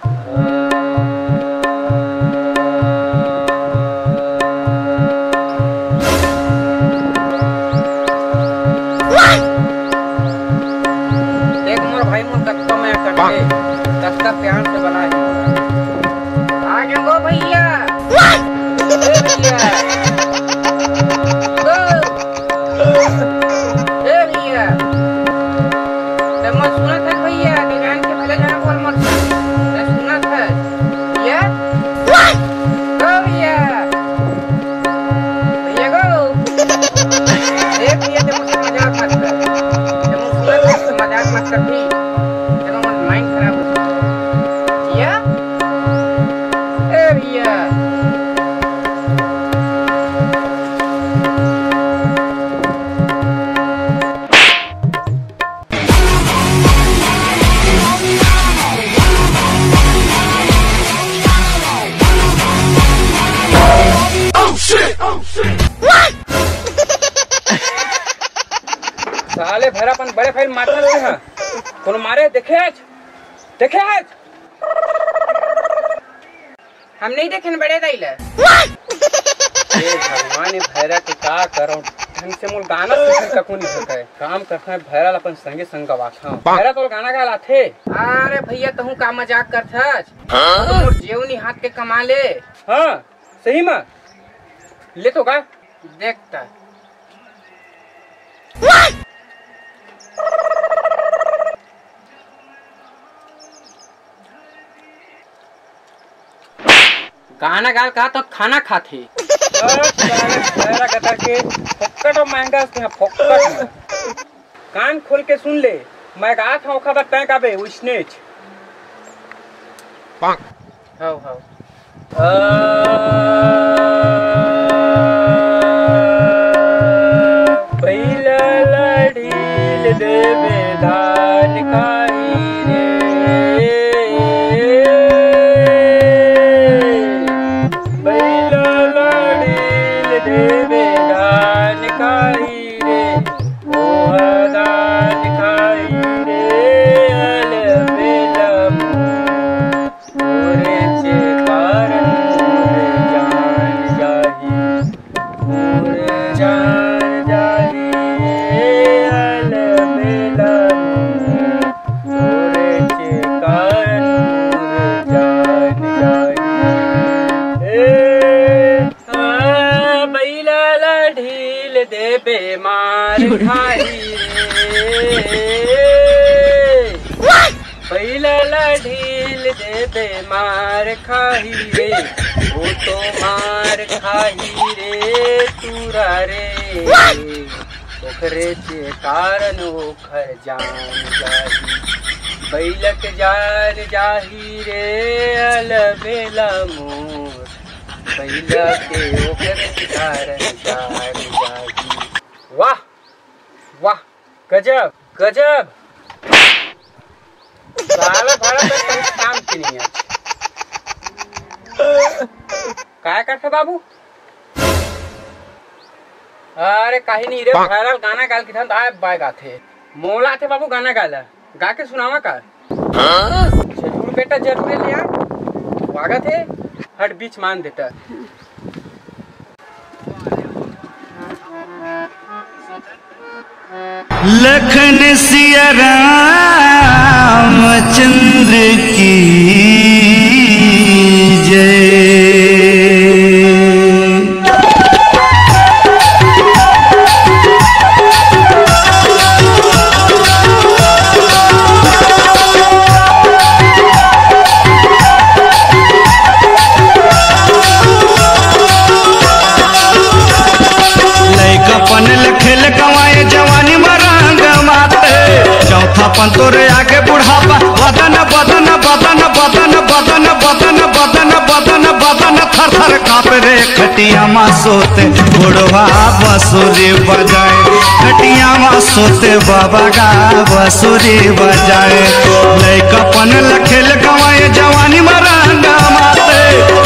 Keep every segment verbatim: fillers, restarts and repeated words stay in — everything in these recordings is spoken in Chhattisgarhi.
देख मोर भाई, मोर कतका मया करथे, कतका प्यार से बना है। आ जाओ भैया। ए भैया। ओ। ए भैया। ते मोर सुनत हस भैया, डिजाइन के भले झन बोल मोर से। ते सुनत हस। भैया। ओ भैया। भैया गो। ए भैया, ते मोर से मजाक मत कर। ते मोर सुनत हस, मजाक मत कर भी। ते मोर mind खराब हो जाही। भैया। ए भैया। साले भैरा अपन बड़े भाई ल मारत हे। कोनो मारे देखे आज? देखे आज? हम नहीं देखेन बड़े दाई ला। हे भगवान, ये भैरा के का करो? ढंग से मोर गाना सीखन ककू नहीं सकय। काम करथंव, भैरा ला अपन संगे संग गवाथंव। भैरा तोर गाना गाय ल आथे? अरे भैया, तहूँ का मजाक करथस? हाँ? तो मोर जेवनी हाथ के कमा ले। हाँ, सही में। ले तो गा। देख त। गाना गाय ल कहा तो खाना खाथे। अरे साले, भैरा गतर के फोकट में महंगा से यहाँ फोकट में। कान खोल के सुन ले, मैं गात हंव, ओखर बाद तैं गाबे, वइसनेच। हव, हव। आ, बइला ला ढील देबे धान खाही रे। बइला ला ढील देबे धान खाही रे। ओहा धान खाही रे, अलबेला मोर। तोरेच कारन मोर जान जाही, मोर जान जाही, अलबेला मोर। तोरेच कारन मोर जान जाही। ए, आ, बइला ला ढील देबे मार खाही रे। बइला ला ढील देबे मार खाही रे, ओ तो मार खाही रे टूरा रे। ओखरेच कारन ओखर जान जाही, बइला के जान जाही रे अलबेला मोर। बइला के ओखरेच कारन जान जाही। वाह, वाह, गजब, गजब। साला भैरा तो कहीं काम के नहीं है। काय करथे बाबू? अरे काही नहीं रे, भैरा ल गाना गाय ल किथन त आय बाय गाथे। मोला आथे बाबू गाना गाय ल, गा के सुनावा का? जरूर बेटा, जरूर ले आ। स्वागत है, हट बीच मान देता। लखन सिया रामचंद्र की जय। लइकापन ल खेल गंवाए, जवानी म रंग माते। चौथापन तोरे आगे बुढ़ापा, बदन, बदन, बदन, बदन, बदन, बदन, बदन, बदन, बदन थर थर कांपे रे। खटिया म सोते बुढ़वा बंसुरी बजाए, खटिया म सोते बाबा गा बंसुरी बजाए। लइकापन ल खेल गंवाए, जवानी म रंग माते।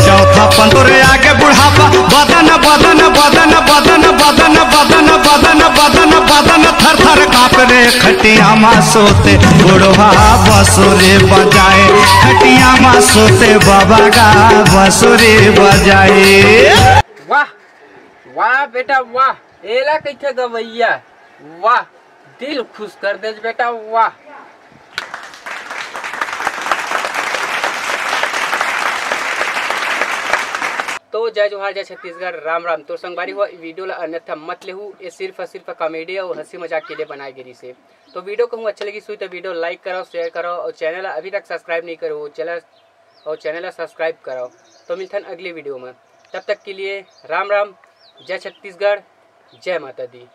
चौथापन तोरे आगे बुढ़ापा, बदन, बदन, बदन, बदन, बदन, बदन, बदन, बदन, बदन थर थर कांपे रे। खटिया म सोते बुढ़वा बंसुरी बजाए, खटिया म सोते बाबा का बंसुरी बजाई। वाह, वाह बेटा वाह, एला कहिथे गवैया। वाह, दिल खुश कर देस बेटा वाह। तो जय जोहार, जय छत्तीसगढ़, राम राम। तो संगवारी हो, वीडियो ला अन्यथा मत लेहू, ये सिर्फ और सिर्फ कॉमेडी और हंसी मजाक के लिए बनाए गिरी से। तो वीडियो कहूँ अच्छा लगी सुई तो वीडियो लाइक करो, शेयर करो और चैनल अभी तक सब्सक्राइब नहीं करो, चैनल और चैनल सब्सक्राइब करो। तो मिलथन अगले वीडियो में, तब तक के लिए राम राम, जय छत्तीसगढ़, जय माता दी।